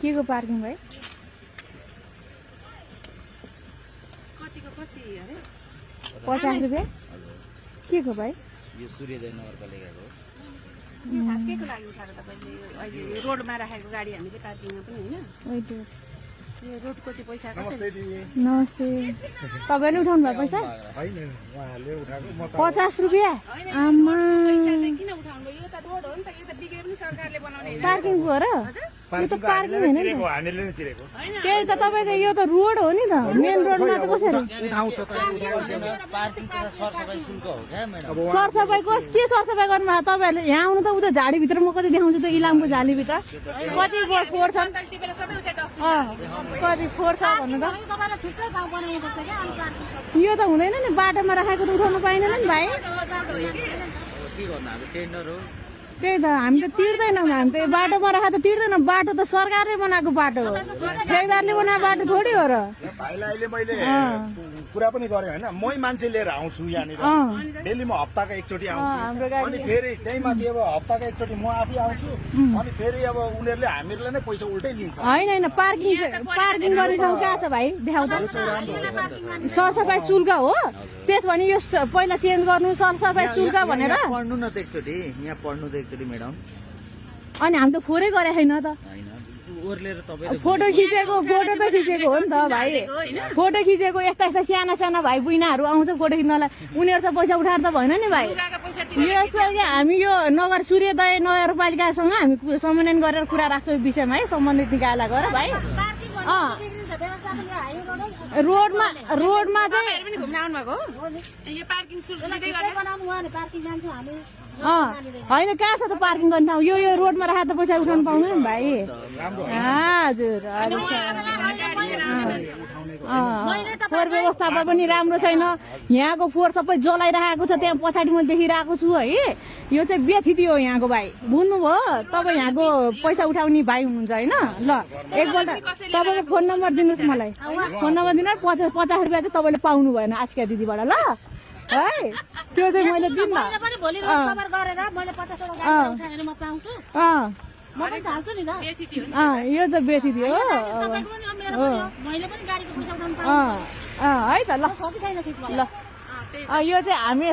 के को पार्किङ भाइ? कतिको कति अरे 50 रुपियाँ? के को भाइ? यो सूर्योदय नगरपालिकाको हो। यो खास केको लागि उठाएर तपाईँले अहिले यो रोडमा राखेको गाडी हामीले पार्किङमा पनि होइन वेट यो रोडको चाहिँ पैसा कसरी? नमस्ते। तपाईँले उठाउनु भयो पैसा? 50 रुपियाँ? आमा पैसा चाहिँ किन उठाउनु? यो त रोड हो नि त, यो त बिग्रे पनि सरकारले बनाउने होइन। पार्किङ हो र? यो त पार्किङ होइन नि त। हामीले नै तिरेको त्यही त तपाईँको यो त रोड हो नि त, मेन रोडमा त कसरी? उठाउँछ त पार्किङ त सरसफाइ शुल्क हो क्या म्याडम? सरसफाइ के सरसफाइ गर्नु भएको तपाईँहरूले? यहाँ आउनु त उता झाडीभित्र म कति देखाउँछु त इलामको झाडीभित्र कति फोहोर छ, टिपेर सबै उता डस्टबिन कति फोहोर छ भन्नु त। यो त हुँदैन नि, बाटोमा राखेको त उठाउनु पाइँदैन नि भाइ। के गर्नु अब टेन्डर हो। त्यही त हामी त तिर्दैनौँ, हामी त बाटोमा राखेर त तिर्दैनौँ। बाटो त सरकारले बनाएको बाटो हो, ठेकेदारले बनाएको बाटो थोडी हो र। भाइलाई अहिले मैले कुरा पनि गरेँ होइन, मै मान्छे लिएर आउँछु यहाँनिर डेली, म हप्ताको एकचोटि आउँछु अनि फेरि त्यही माथि अब हप्ताको एकचोटि म आफै आउँछु अनि फेरि अब उनीहरूले हामीहरूले नै पैसा उल्टै लिन्छ। होइन पार्किङ गर्ने ठाउँ कहाँ छ भाइ? देखाउ त। सरसफाइ शुल्क हो त्यस भने यो पहिला चेन्ज गर्नु सरसफाइ शुल्क भनेर। पढ्नु न त एकचोटि, यहाँ पढ्नु त एकचोटि म्याडम। अनि हामी त फोहोरै गरे छैन त। होइन ओर्लेर तपाईँ फोटो खिचेको हो नि त भाइ। फोटो खिचेको यस्ता साना साना भाइ बुइनाहरू आउँछ फोटो खिच्नलाई, उनीहरूसँग पैसा उठाएर त भएन नि भाइ। यो चाहिँ हामी यो नगर सूर्योदय नगरपालिकासँग हामी समन्वयन गरेर कुरा राख्छौँ यो विषयमा है, सम्बन्धित निकायलाई गएर भाइ। रोडमा चाहिँ पनि घुम्न आउनुभएको हो? यो पार्किङ शुल्क दिँदै गर्ने होइन कहाँ छ त पार्किङ गर्ने ठाउँ? यो रोडमा राखेर त पैसा उठाउनु पाउँदैन नि भाइ। हजुर फोहोर व्यवस्थापन पनि राम्रो छैन। यहाँको फोहोर सबै जलाइरहेको छ, त्यहाँ पछाडि मैले देखिरहेको छु है। यो चाहिँ व्यथिति हो यहाँको भाइ, बुझ्नुभयो? तपाईँ यहाँको पैसा उठाउने भाइ हुनुहुन्छ होइन? ल एकपल्ट तपाईँको फोन नम्बर दिनुहोस् मलाई, फोन नम्बर दिनु। 50 रुपियाँ चाहिँ तपाईँले पाउनु भएन आजका दिदीबाट ल है, त्यो चाहिँ मैले दिन्न। यो चाहिँ व्यथिति हो है त। ल यो चाहिँ हामी